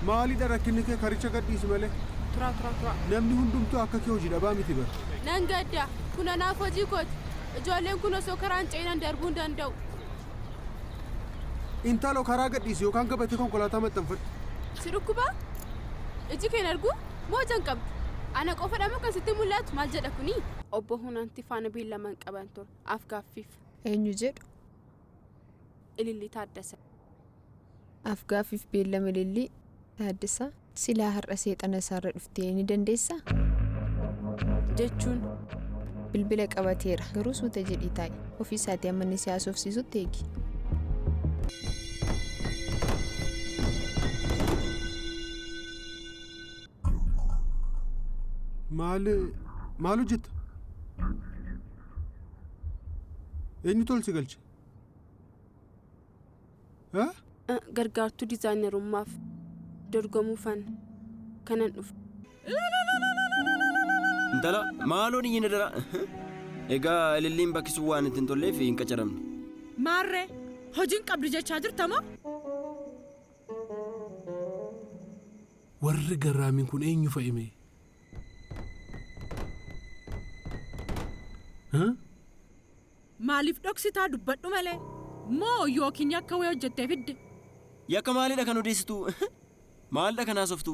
Maalidha rakkinni kee karicha gadhiisi malee. Turaa turaa turaa. Namni hundumtuu akka kee hojii dhabaa miti bara. Nan gadda. Kun anaaf hojii kooti. Ijoolleen kun osoo karaan ce'inan darbuu hin danda'u. Intalo karaa gadhiisi yookaan gabatee konkolaataa maxxanfadhu. Si dhukkubaa? Iji kee hin arguu? Moo ija hin qabdu? Ana qofadha moo kan sitti mul'atu? Maal jedha kuni? Obbo Hunanti faana beellaman qaban ture. Af-gaaffiif. Eenyu jedhu? Ilillii Taaddasa. Af-gaaffiif beellama Ilillii Taaddasaa? Silaa har'a seexana isaarra dhuftee ni dandeessaa? Jechuun. Bilbila qabateera. Garuu suuta jedhii taa'i. Ofii isaatii hamma inni si haasofsiisutti eegi. Maal maal hojjetta? Eenyutu ol si galche? Ha? Gargaartuu dizaayinarummaaf dorgomuufan kanan dhufe. Intala maaloon iyyin dara. Egaa ililliin bakki sun waan itti hin tolleef hin qacaramne. Maarree hojiin qabdu jechaa jirta moo? Warri garraamiin kun eenyu fa'i mee? Huh? Maaliif dhoksitaa dubbadhu malee? Moo yookiin yakka wayii hojjettee fidde? Yakka maalidha kan odeessitu? Maalidha kan haasoftu?